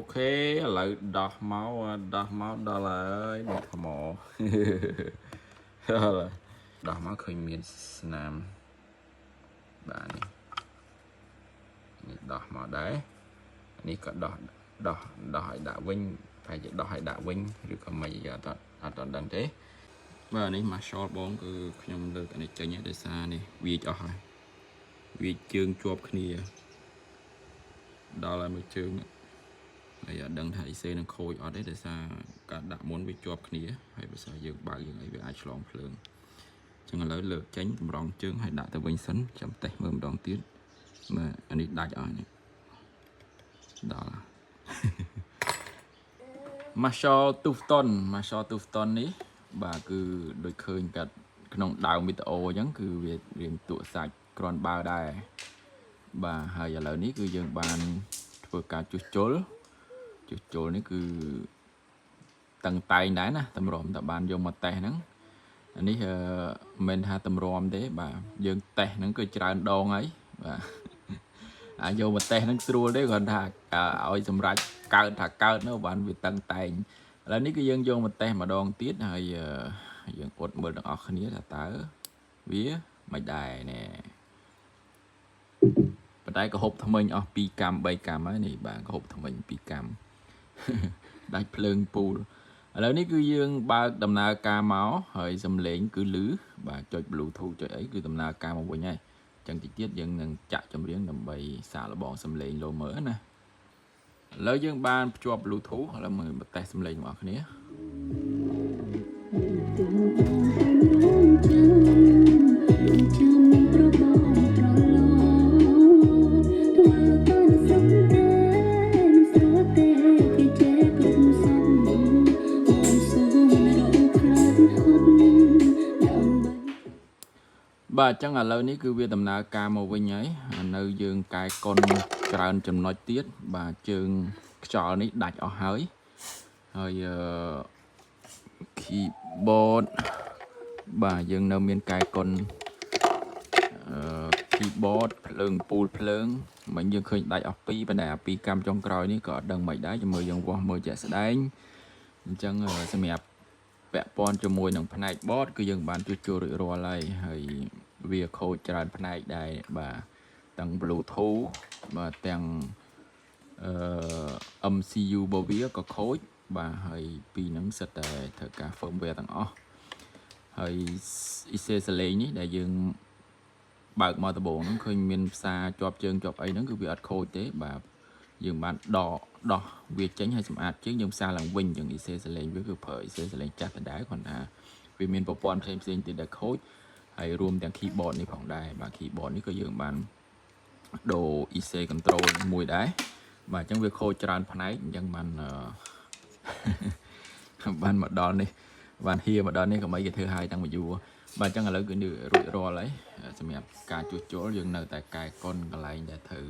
OK ឥឡូវដោះមកដោះមកដល់ហើយមកថ្ម ដោះមកឃើញមានស្នាមបាទនេះនេះដោះមកដែរនេះក៏ដោះដោះដោះឲ្យដាក់វិញប្រហែលជាដោះឲ្យដាក់វិញឬក៏មិនអត់អត់ដឹងទេបាទនេះ Marshall បងគឺខ្ញុំលើកអានេះចេញហើយដោយសារនេះវាចអស់ហើយវាជើងជាប់គ្នាដល់ហើយមួយជើងហើយអត់ដឹងថា IC នឹងខូចអត់ទេដោយសារការដាក់មុនវាជាប់គ្នាហើយបើសិនយើងបើកយើងអីវាអាចឆ្លងភ្លើងអញ្ចឹងឥឡូវលើកចេញតម្រង់ជើងហើយដាក់ទៅវិញសិនចាំតេស្តមើលម្ដងទៀតបាទអានេះដាច់អស់នេះដល់ Marshall Tufton Marshall Tufton នេះបាទគឺដូចឃើញកាត់ក្នុងដើមវីដេអូអញ្ចឹងគឺវារៀងទក់សាច់គ្រាន់បើដែរបាទហើយឥឡូវនេះគឺយើងបានធ្វើការជួសជុលជួសជុលនេះគឺតឹងតែងដែរណាតម្រាំតែបានយកមកតេស្តហ្នឹងអានេះអឺមិនមែនថាតម្រាំទេបាទយើងតេស្តហ្នឹងគឺច្រើនដងហើយបាទ អាចយកមកតេស្តហ្នឹងស្រួលទេគ្រាន់ថាឲ្យសម្រាប់កើតថាកើតនោះបានវាតឹងតែងឥឡូវនេះគឺយើងយកមកតេស្តម្ដងទៀតហើយយើងអត់មើលទាំងអស់គ្នាថាតើវាមិនដែរណែប៉ុន្តែក៏ហូបថ្មិញអស់2កាំ3កាំហើយនេះបាទក៏ហូបថ្មិញ2កាំ ដាច់ភ្លើងពូលឥឡូវនេះគឺយើងបើកដំណើរការមកហើយសំឡេងគឺលឺបាទចុច Bluetooth ចុចអីគឺដំណើរការមកវិញហើយចឹងតិចទៀតយើងនឹងចាក់ចម្រៀងដើម្បីសាកល្បងសំឡេងលោមើលណាឥឡូវយើងបានភ្ជាប់ Bluetooth ឥឡូវមើលតេស្តសំឡេងរបស់គ្នា ទាំងបងរងចាំរងចាំប្របងត្រឡប់ធ្វើបានស្រុកតែមិនស្រួលទេគេចេះគ្រប់សំបងសូមរកខ្លាចហត់ដើម្បី បាទអញ្ចឹងឥឡូវនេះគឺវាដំណើរការមកវិញហើយនៅយើងកែកុនច្រើនចំណុចទៀតបាទជើងខ្យល់នេះដាច់អស់ហើយហើយអឺ keyboard បាទយើងនៅមានកែកុនអឺ keyboard ភ្លើងពូលភ្លើងមិញយើងឃើញដាច់អស់ពីរប៉ុន្តែអាពីរកម្មចុងក្រោយនេះក៏អត់ដឹងមិនដែរជាមួយយើងវាស់មើលជាក់ស្ដែងអញ្ចឹងសម្រាប់ពាក់ព័ន្ធជាមួយនឹងផ្នែក board គឺយើងបានជួសជុលរួចរាល់ហើយហើយវាខូចច្រើនផ្នែកដែរបាទទាំង Bluetooth បាទទាំងអឺ MCU របស់វាក៏ខូចបាទហើយពីរហ្នឹងសិតតែត្រូវការ firmware ទាំងអស់ហើយ IC សលេងនេះដែលយើងបើកមកដំបូងហ្នឹងឃើញមានផ្សារជាប់ជើងជាប់អីហ្នឹងគឺវាអត់ខូចទេបាទយើងបានដកដោះវាចេញហើយសម្អាតជើងយើងផ្សារឡើងវិញចឹង IC សលេងវាគឺប្រើ IC សលេងចាស់ដដែលគ្រាន់ថាវាមានប្រព័ន្ធផ្សេងផ្សេងទៀតដែលខូចហើយរួមទាំង keyboard នេះផងដែរបាទ keyboard នេះក៏យើងបានដូរ IC control មួយដែរបាទអញ្ចឹងវាខូចច្រើនផ្នែកអញ្ចឹងបានអឺ បានមកដល់នេះបានហៀមកដល់នេះក៏មិនគេធ្វើឲ្យតាំងពីយូរបាទអញ្ចឹងឥឡូវគឺរួចរាល់ហើយសម្រាប់ការជួសជុលយើងនៅតែកែកុនកន្លែងដែលត្រូវ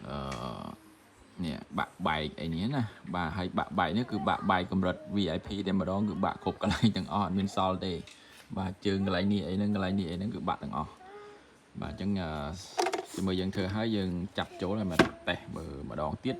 អឺនេះបាក់បែកអីនេះណាបាទហើយបាក់បែកនេះគឺបាក់បែកកម្រិត VIP តែម្ដងគឺបាក់គ្រប់កន្លែងទាំងអស់អត់មានសល់ទេបាទជើងកន្លែងនេះអីហ្នឹងកន្លែងនេះអីហ្នឹងគឺបាក់ទាំងអស់បាទអញ្ចឹងជាមួយយើងធ្វើឲ្យយើងចាប់ចូលហើយមកតេស្តមើលម្ដងទៀត